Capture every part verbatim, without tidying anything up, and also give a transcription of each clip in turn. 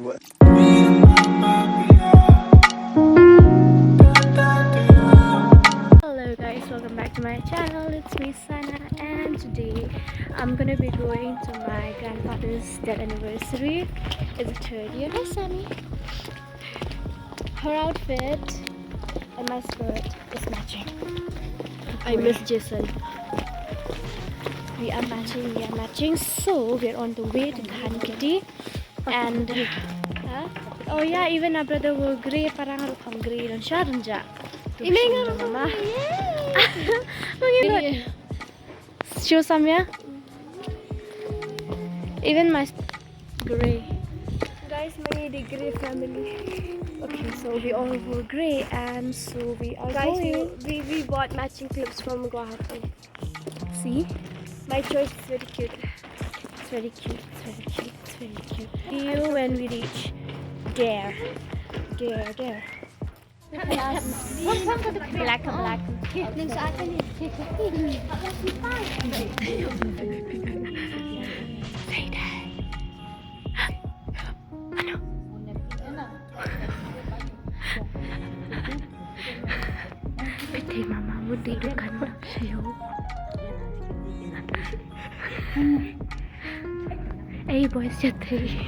Hello guys, welcome back to my channel. It's me, Sana, and today I'm gonna be going to my grandfather's death anniversary. It's the third year. Hi, Sammy. Her outfit and my skirt is matching. I miss Jason. We are matching, we are matching. So we're on the way to Dhanakheti. And huh? Oh yeah, even our brother wore grey, parang rukom grey don sharon ja. Imeng rukom mama. Show Samya. Even my grey. Guys, my the grey family. Okay, so we all wore grey, and so we are guys, going. We, we, we bought matching clothes from Guwahati. See? My choice is very cute. It's very cute, it's very cute, it's very cute. See you when we reach there. There, there. Black, black. Say that. Ano? Pete mama mudi dukan na sayo. Ei boys, jate.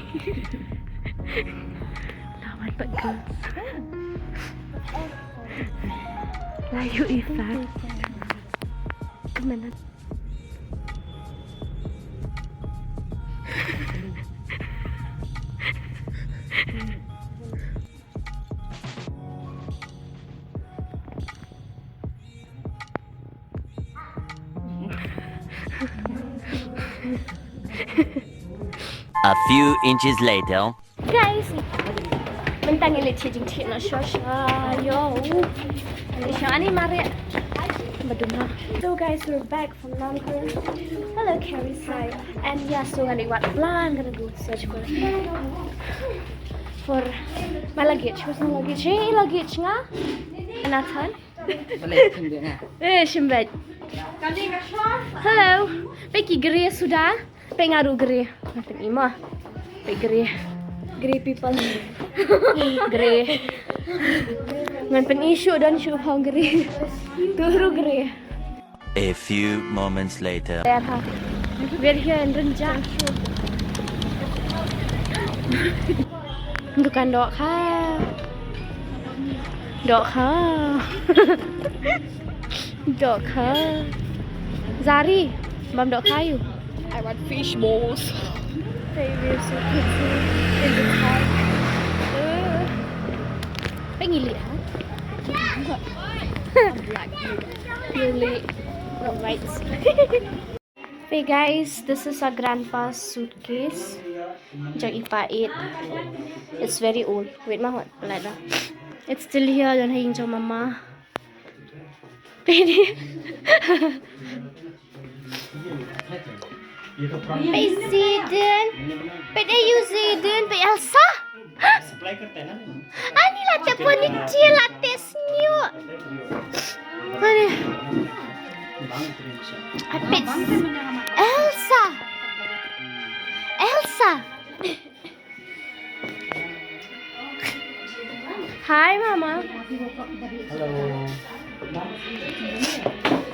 Lawan pat girls. Layu ifat. Mana? A few inches later. Guys, mynta ngi leit sha jingthied na Shosha. Yo. Ani Shosha, ani Maria. Baduma. So guys, we're back from Namkren. Hello, Carrie. Hi. And yeah, so ngan wad plan, gonna go search for for my luggage. Where's my luggage? Hey, luggage nga. Nathan. Eh, shimbet. Hello. Peki grey suda. Pek nga ruh grey. Ngan pyni mo. Pek grey. Grey people. Grey. Ngan pyni shuh don shuh hong grey. Tu ruh grey. A few moments later. There ha. We're here in Rynjah. Dukan dohkha. Dohkha. Dohkha. Zari, bam dohkha you. I want fish balls. Baby, so pretty. In the sky. Uh. Pengili, ha? Black. Pili. Right. Hey guys, this is our grandpa's suitcase. Jong i pa it. It's very old. Wait, ma, what? Like that. It's still here. Don ha ïing jong mama. Pedi. Pei Zidane. Pei de you Zidane. Pei Elsa. Ani la te poni ti la te snyu. Ani. Apit. Elsa. Elsa. Hi, Mama. Hello.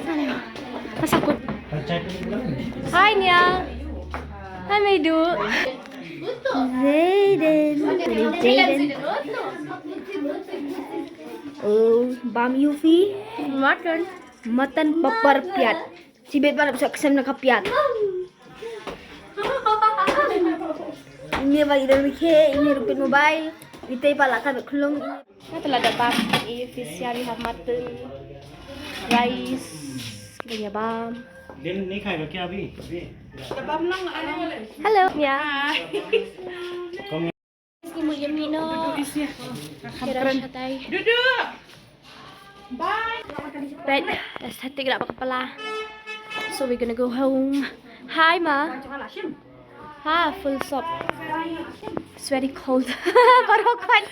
Hello. Masakut. Hi, Nia. Hi, Maidu. Zayden. Zayden. Oh, bam yufi. Mutton. Mutton papar piat. Chibit ba la pisa ksem na ka piat. Ini ba ida mikhe, ini rupit mobile. Ite ba la ka khulum. Kata la da bam, i fish ya, we have mutton, rice, kanya bam. Din nahi khayega kya abhi? Hello, Nia. Ki mut ïa mih noh. Kira shatai. Duduk. Bye. Right, aesthetic lah ba kepala. So we're gonna go home. Hi, Ma. Ha, full sop. It's very cold. Baroh kwan.